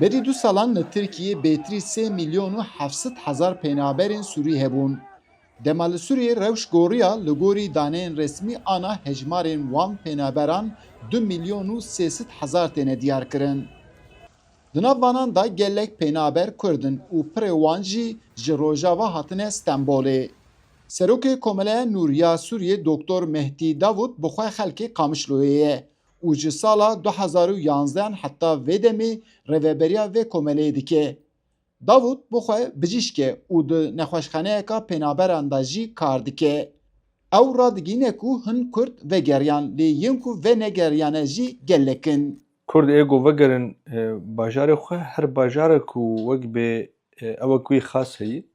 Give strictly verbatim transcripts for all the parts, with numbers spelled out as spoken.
Berî du salan li Tirkiyê bêtirî sê milyon û heft sed hezar penaberên Sûrî hebûn. Dema li Sûriyê rewş goriya, li gorî daneyên resmî ana hejmarên wan penaberan du milyon û sê sed hezar têne diyar kirin. Di nav vanan de gelek penaber Kurd in û pirê wan jî ji Rojava hatine Stenbolê. Serokê Komeleya Nûr ya Sûriyê Doktor Mehdî Davût bi xwe xelkê Qamişloyê ye û ji sala du hezar û yanzdeh heta vê demê rêveberiya vê komeleyê dike. Davût bi xwe bijîşk e û di nexweşxaneyeka penaberan de jî kar dike. Ew radigihîne ku hin Kurd vegeriyan, lê yên ku venegeriyane jî gelek in. Kurd ê ku vegerin, e, bajarê xwe, her bajarek ku wek bê, e, ewek wî xas heyî.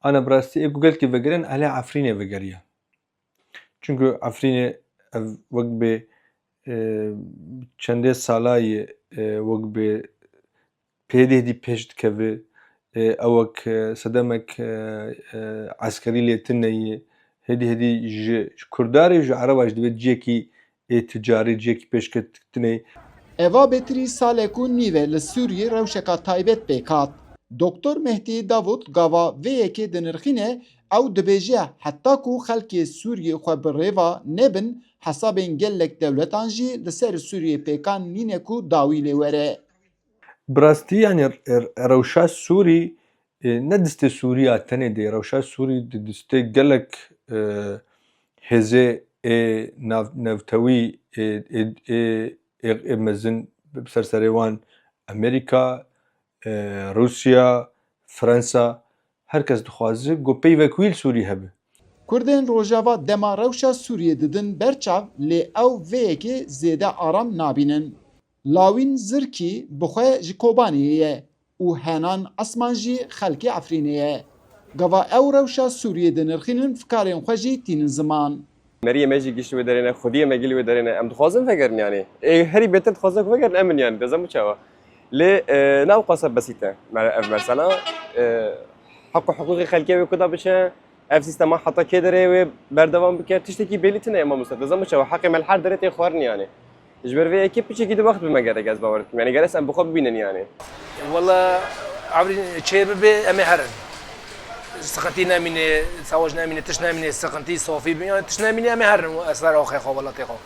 Ana bi rastî ê ku gelkî vegerin, ehlê Efrînê vegeriyan. Çunku Efrînê ev wek bê, e, çendê sala ye, e, wek bê pê hêdî hêdî pêş dikeve, e, ewek, e, sedemek, e, e, eskerî lê tune ye. Hêdî hêdî ji, ji Kurda re, ji Ereba jî divê cihekî ê ticarî, cihekî pêşketinê. Eva bêtirî salek û nîv e li Sûriyê rewşeka taybet pêk hat. Doktor Mehdî Davût gava vê yekê dinirxîne, ew dibêje, heta ku xelkê Sûriyê xwe bi rêva nebin, hesabên gelek dewletan jî li ser Sûriyê pêkan nîne ku dawî lê were. Bi rastî, yanî, r-, r-, rewşa Sûrî, e, ne distê Sûriya tenê de, rewşa Sûrî di distê gelek, e, hêzê ê nav-, navtewî, ê, ê, ê, ê, ê mezin, bi ser serê wan Amerîka, e, Rûsya, Fransa, her kes dixwaze ku peyvek wî li Sûrî hebe. Kurdên Rojava dema rewşa Sûriyê didin ber çav, lê ew vê yekê zêde aram nabînin. Lawîn Zirkî bi xwe ji Kobaniyê ye û Henan Esman jî xelkê Efrînê ye. Gava ew rewşa Sûriyê dinirxînin, fikarên xwe jî tînin ziman. Meriyê me jî gişt wê derê ne, xwediyê me gil wê derê ne. Em dixwazin vegerin yanî. Ê herî bêtir dixwazin ku vegerin em in yanî. Dezem çawa? Lê, e, ne ewqasa besît e. Mer-, ev mesela, e, heq û hiqûqê xelkê wê ku da biçe, ev sîstema heta kê derê wê berdewam bike, tiştekî belî tune ye mamoste. Dezem çawa? Heqê me li her derê tê xwarin yanî. Ji ber vê yekê piçekî di wext bi me gerek ez bawer dikim. Yanî gerek em bi xwe bibînin yanî. Wela, Evrin çê bibe, em ê herin. Sıkıntı nemîne, savaş nemîne, tişt nemîne, sıkıntı safî bin. Yani tişt nemîne, em ê herin, esver axê xwe, welatê xwe.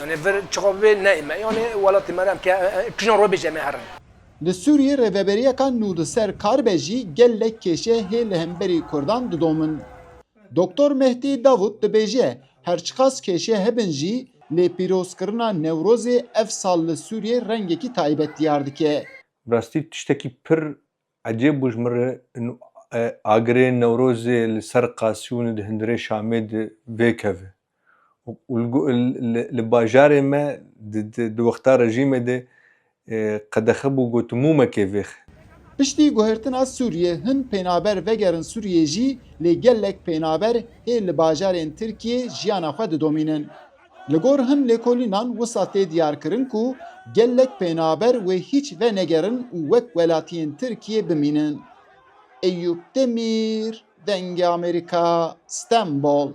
Yani vir çiqa bibe, neyme. Yani welatê me em ke, e, e, kijan ro bêje em ê herin. Li Sûriyê rêveberiyeka nû di ser kar be jî gelek kêşe hê li hemberî Kurdan didomin. Doktor Mehdî Davût dibêje, her çiqas kêşe hebin jî, lê pîrozkirina Newrozê ev sal li Sûriyê rengekî taybet diyar dike. Bi rastî tiştekî pir ecêb bû ji min re, in, e, agirê Newrozê li ser Qasîûnê di hundirê Şamê de vêkeve. Û, û li go-, li, li bajarê me di, di, di wexta rejîmê de, e, qedexe bû, got, mûmekê vêxe. Piştî guhertina Sûriyê, hin pênaber vegerin Sûriyê jî, lê gelek pênaber hê li bajarên Tirkiyê jiyana xwe didomînin. Li gor hin lêkolînan wisa tê diyarkirin ku gelek pênaber wê hîç venegerin û wek welatiyên Tirkiyê bimînin. Eyûp Demîr, Dengê Amerîka, Stenbol.